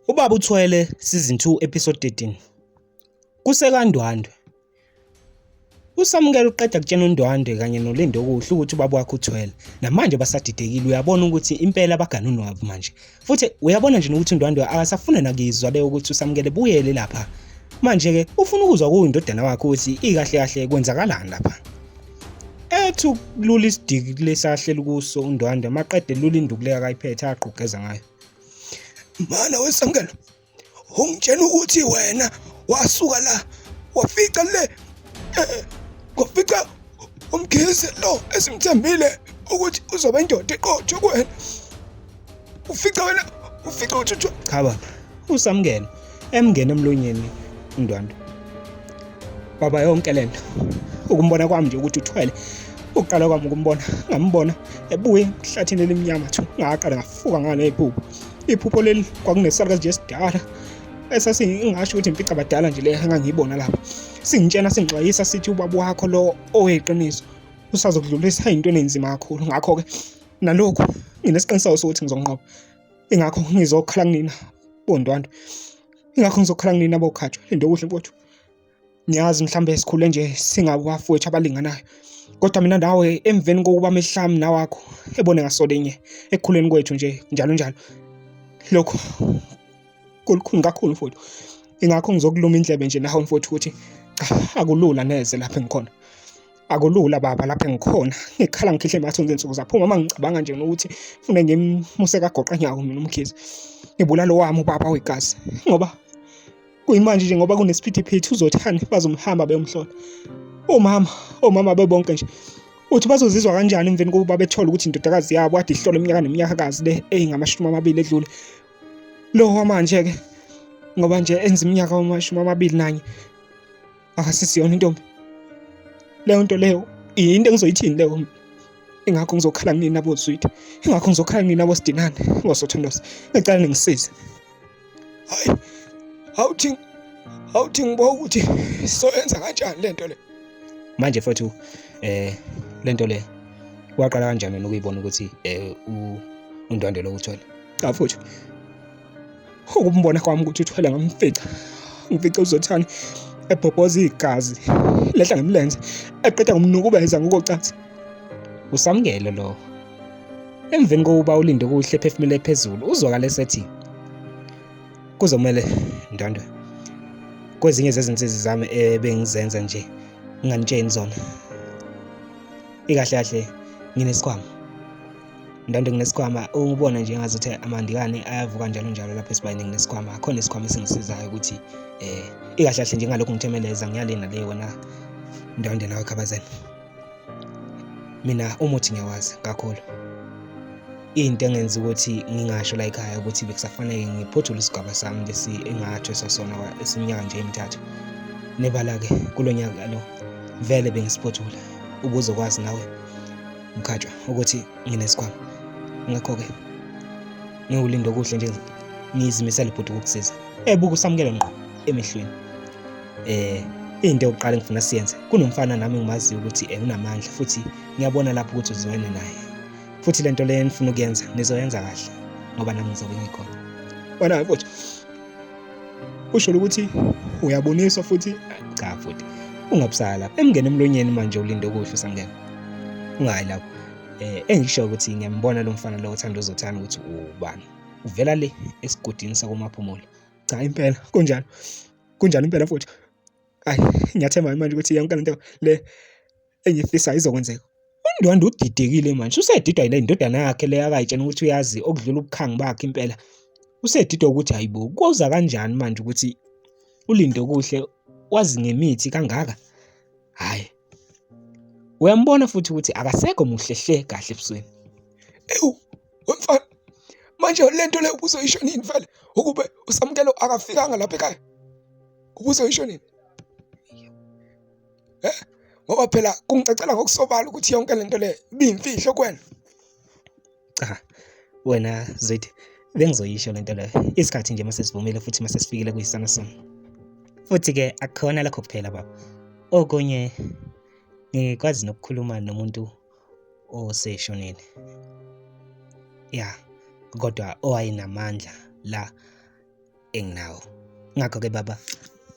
Ubaba uthwele season 2 episode 13. KusekaNdwandwe. USamukela uqeda kutshena uNdwandwe kanye noLindokuhle ukuthi ubaba wakhe uthwele. Namanje basadidekile uyabona ukuthi impela bagana unwabu manje. Futhi uyabona nje nokuthi uNdwandwe akasafuna nakizwa leyo ukuthi uSamukele buyele lapha. Manje-ke ufuna ukuzwa kuwundodana wakhe ukuthi ikahle kahle kwenzakalani lapha. Ethi ukulula isidiki lesi ahleli kuso uNdwandwe maqede lula induku le akayiphethe aqhugeza ngayo. Mana weSamukelo, ungitshela ukuthi wena wasuka la wafica le eh, wafica umkhize lo esimthembile ukuthi uzoba indoda eqotho kuwena. Ufica wena ufica ukuthi Cha baba, uSamukelo emngena emlonyeni uNdwandwe. Baba yonke lento ukumbona kwami nje ukuthi uthwele ukuqala kwami ukumbona ngambona ebuye ehlathini elimnyama thu ngaqala ngafuka nganephupho iphupho leli kwakunesalukazi nje esidala esasingasho ukuthi impica badala nje le engangiyibona lapha singitshena singixwayisa sithi ubaba wakho lo oweqiniso usazokudlulisa ey'ntweni ey'nzima kakhulu ngakho-ke nalokhu nginesiqiniseko sokuthi ngizonqoba ingakho ngizokhala kunina bondwandwe ingakho ngizokhala kunina bokhatshwa into okuhle mfowethu ngiyazi mhlawumbe sikhule nje singabafowethu abalinganayo kodwa mina nawe emveni kokuba amehlami nawakho ebone ngasolinye ekukhuleni kwethu nje njalo njalo lokho kulukhuni kakhulu mfowethu ingakho ngizokuluma indlebe nje nawe mfowethu ukuthi cha akulula neze lapha engikhona Akulula baba lapha engikhona ngikhala ngikhihle emathunzi insuku zaphuma uma ngicabanga nje nokuthi fune ngimuse kagoqa nyawo mina uMkhize ngibulala owami ubaba wegazi ngoba kuyimanje nje ngoba kunesiphithiphithi uzothani bazomhamba beyomhlola omama omama bebonke nje uthi bazozizwa kanjani emveni kokuba bethola ukuthi indodakazi yabo kade ihlola iminyaka neminyakakazi le eyingamashumi amabili edlule lo wamanje-ke ngoba nje enza iminyaka wamashumi amabili nanye akasisiyona intombi leyo nto leyo yinto engizoyithini leyo ingakho ngizokhala kunina bozwide ingakho ngizokhala kunina bosidinane bosothondosi ngicela ningisize hayi awuthi awuthi ngibo ukuthi soyenza kanjani lento le manje mfowethu eh lento le waqala kanjani wena ukuyibona ukuthi eh uNdwandwe lo uthwele cha mfowethu Ukumbona kwami ukuthi uthwele ngamfica. Ngifice uZothani ebhobhoza igazi lehla ngemlenze eqeda ngomnukubeza ngokocansi. Usamukele lo. Emveni kokuba ulinde kuhle ephefumule phezulu uzwakala esethi kuzomele Ndwandwe kwezinye zezinsizi zami ebengizenza nje nginganitsheni zona. Ikahle kahle nginesikhwama. Ndwandwe nginesikhwama ungibona nje ngazuthi amandikane ayavuka njalo njalo lapha esibayeni nginesikhwama akhona isikhwama esingisizayo ukuthi eh ikahle kahle njengalokhu ngithemeleza ngiyale nale wena Ndwandwe nawe Khabazela. Mina umuthi ngiyawazi kakhulu. Into engenza ukuthi ngingasho la ekhaya ukuthi bekusafanele ngiphothule isigaba sami lesi engathweswa sona esiminyaka nje emithathu. Nebala-ke kulo nyaka lo vele bengisiphothula ubuzokwazi nawe Mkhatshwa ukuthi nginesikhwama ngakho-ke ngiwulinde okuhle nje ngizimisele bhuti ukukusiza ebuka usamukele ngqo emehlweni eh into yokuqala engifuna siyenze kunomfana nami engimaziyo ukuthi eh, unamandla futhi ngiyabona lapho ukuthi uzwene naye futhi lento le enifuna ukuyenza nizoyenza kahle ngoba nami ngizobe ngikhona wena mfowethu usho ukuthi uyaboniswa futhi cha futhi ungabusala lapho emngene emlonyeni manje ulinde okuhle usangena ungayi lapho eh engisho ukuthi ngiyambona lo mfana lo othanda uzothanda ukuthi ubani uvela le esigodini sakomaphumulo cha impela kunjalo kunjalo impela futhi hayi ngiyathemba manje ukuthi yonke lento le engiyifisa izokwenzeka. UNdwandwe udidekile manje, usedidwa yile ndodana yakhe le akayitshena ukuthi uyazi okudlula ubukhangi bakhe impela. Usedidwa ukuthi hayibo, kuza kanjani manje ukuthi uLindokuhle wazi ngemithi kangaka? Hhayi. Uyambona futhi ukuthi akasekho muhle hle kahle ebusweni. Ewu, wemfana, manje lento le ubuzoyisho nini vele ukube uSamukelo akafikanga lapha ekhaya? Ubuzoyisho nini? Eh, ngoba phela kungicacela ngokusobala ukuthi yonke lento le ibiyimfihlo kuwena. Cha, wena Zwide, bengizoyisho lento leyo. Isikhathi nje mase sivumile futhi mase sifikile kuyisana sona. Futhi-ke akukhona lokho kuphela baba. Okunye ngikwazi nokukhuluma nomuntu oseshonile. Ya, kodwa owayenamandla la enginawo. Ngakho-ke baba,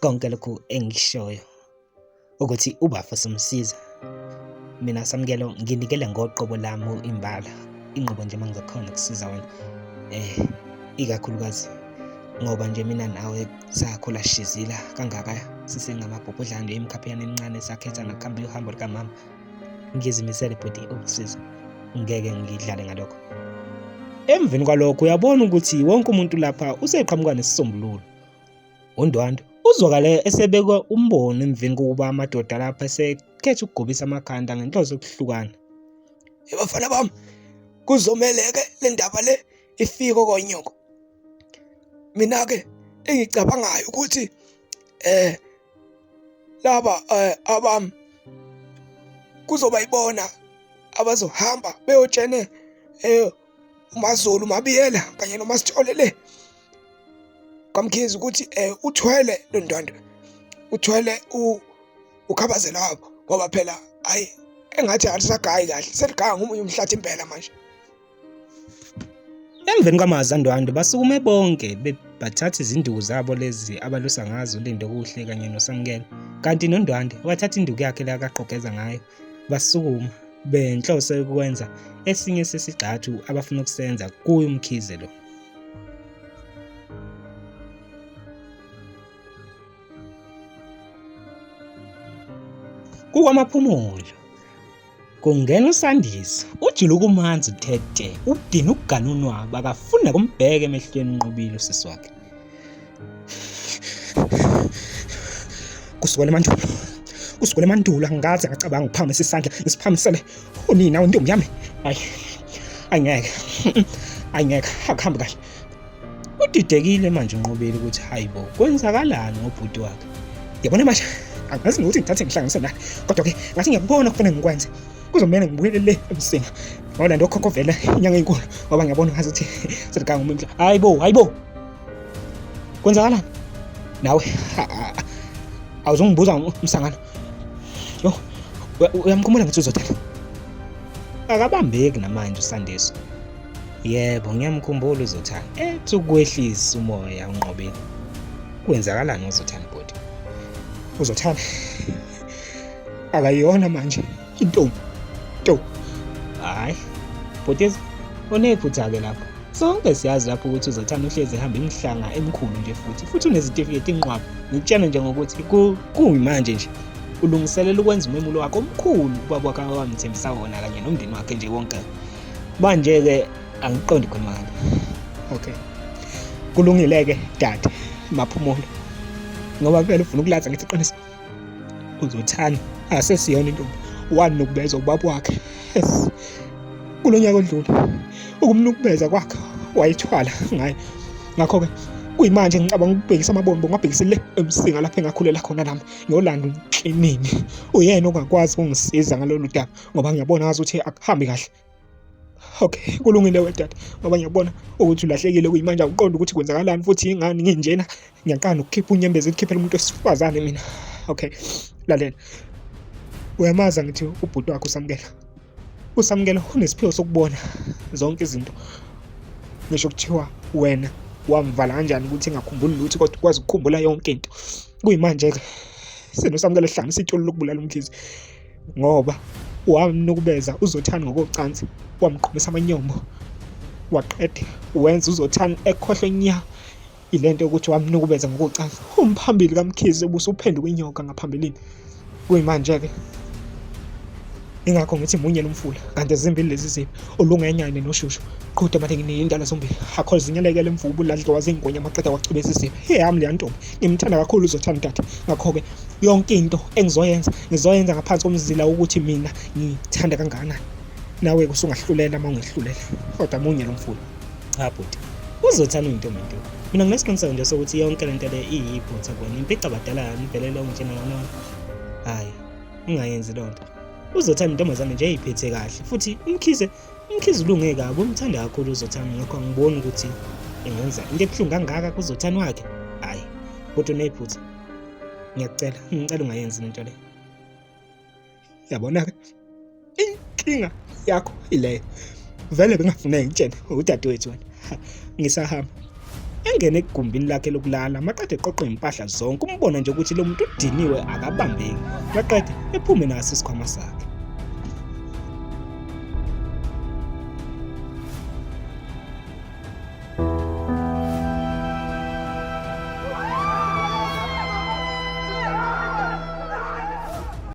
konke lokhu engikushoyo ukuthi ubafo simsiza mina Samkelo nginikele ngoqobo lami imbala inqobo nje mangizokhona ukusiza wena eh ikakhulukazi ngoba nje mina nawe sakhula shizila kangaka sisengamabhobhodlana nje emkhaphiyana emincane sakhetha nokuhamba uhambo lukamama ngizimisele bhuti ukusiza ngeke ngidlale ngalokho emveni kwalokho uyabona ukuthi wonke umuntu lapha useqhamuka nesisombululo UNdwandwe uzwakale esebekwa umbono emveni kokuba amadoda lapha esekhetha ukugobisa amakhanda ngenhloso yokuhlukana. Bafana bami, kuzomele-ke le ndaba le ifike konyoko. Mina-ke engicabangayo ukuthi eh laba eh, abami kuzoba yibona abazohamba beyotshene eh uMaZulu uMabiyela kanye noMasithole le kaMkhize ukuthi eh uthwele lo Ndwandwe uthwele ukhabazela wabo ngoba phela hayi engathi alisagayi kahle seligaya ngomunye umhlathi impela manje. Emveni kwamazwi aNdwandwe basukume bonke bathatha izinduku zabo lezi abalusa ngazo uLindokuhle kanye noSamukelo kanti noNdwandwe wathatha induku yakhe le akaqogeza ngayo basukuma benhloso yokwenza esinye sesigxathu abafuna ukusenza kuye uMkhize lo. Kukwamaphumulo kungena uSandiso ujuluka umanzi uthe te udina ukugana unwabu akafuni nakumbheka emehlweni unqobile usisi wakhe. Kusukela emandulo kusukela emandulo angikaze ngacabanga ukuphakamisa isandla ngisiphakamisele unina wentombi yami. Hayi angeke angeke akuhambi kahle. Udidekile manje uNqobile ukuthi hayi bo kwenzakalani ngobhuti wakhe. Yabona manje angazi nokuthi ngithathe ngihlanganise nani kodwa ke ngathi ngiyakubona kufanele ngikwenze. Kuzomele ngibuyele le eMsinga. Ngoba lento okhokho vele inyanga enkulu ngoba ngiyabona ngazi ukuthi seliganga umuntu. Hayi bo, hayi bo. Kwenzakalani? Nawe awuzongibuza umsangano. Yo, uyamkhumbula ngithi uzothela. Akabambeki namanje uSandiso. Yebo, ngiyamkhumbula uZothani. Ethi ukwehlisa umoya uNqobile. Kwenzakalani ngoZothani bhuti? UZothani akayona manje intombi. Nto. Hayi. Bhuti unephutha-ke lapho. Sonke siyazi lapho ukuthi uZothani uhlezi ehamba imihlanga emikhulu nje futhi futhi unezitifiketi inqwaba. Ngikutshela nje ngokuthi kuyimanje nje ulungiselela ukwenza umemulo wakhe omkhulu ubaba wakhe awamthembisa wona kanye nomndeni wakhe nje wonke. Manje-ke angiqondi khuluma kabi. Okay. Kulungile-ke dade Maphumulo. Ngoba vele ufuna ukulaza ngithi iqiniso. Uzothani asesiyona intombi wanukubeza ubaba wakhe. Yes. Kulo nyaka odlule ukumnukubeza kwakhe wayithwala ngaye. Ngakho-ke kuyimanje ngicabanga ukubhekisa amabombo ngabhekise le eMsinga lapho engakhulela khona nami ngiyolanda uNhlinini. Uyena ongakwazi ukungisiza ngalolu daba ngoba ngiyabona ngazi ukuthi akuhambi kahle. Okay, kulungile wedade ngoba ngiyabona ukuthi ulahlekile kuyimanje awuqondi ukuthi kwenzakalani futhi yingani nginjena ngiyaqala nokukhipha unyembezi ngikhiphela umuntu wesifazane mina. Okay, lalela. Uyamazi ngithi ubhuti wakho uSamukela. USamukela unesiphiwo sokubona zonke izinto. Ngisho kuthiwa wena wamvala kanjani ukuthi engakhumbuli lutho kodwa ukwazi ukukhumbula yonke into. Kuyimanje-ke sinoSamukela ehlanganisa itulo lokubulala uMkhize. Ngoba wamnukubeza uZothani ngokocansi, wamqhumisa amanyombo, waqede wenza uZothani ekhohlwe nya ilento yokuthi wamnukubeza ngokocansi. Umphambili kaMkhize ubusuphenduka inyoka ngaphambilini. Kuyimanje-ke ingakho ngithi munye lo mfula kanti zimbili lezi zibi olungenyane noshushu qhude mathekini indala zombili akho zinyalekele imvubu ladliwa zingwenya amaqeda wachubeza izibi eyami leya ntombi ngimthanda kakhulu uzothanda dade ngakho-ke Yonke into engizoyenza ngizoyenza ngaphansi komzila wokuthi mina ngithanda kangakanani. Nawe-ke usungahlulela uma ungehlulela, kodwa munye lo mfula. Cha bhuti, uzothanda uyintombi nto. Mina nginesiqiniseko nje sokuthi yonke le nto le iyiphutha kuwena. Impica badala yani vele lo ngitshena ngona. Hayi, ungayenzi loo nto. Uzothanda intombazane nje eyiphethe kahle futhi uMkhize UMkhize ulunge kabi umthanda kakhulu uZothani ngakho angiboni ukuthi engenza into ebuhlungu kangaka kuZothani wakhe. Hhayi, kodwa unephutha. Ngiyakucela, ngicela ungayenzi lento le. Yabona-ke inkinga yakho ileyo. Vele bengafuneki ngitshene udadewethu wena. Ngisahamba. Engene egumbini lakhe lokulala maqede eqoqe iy'mpahla zonke, umbona nje ukuthi lo muntu udiniwe akabambeki. Maqede ephume naso isikhwama sakhe.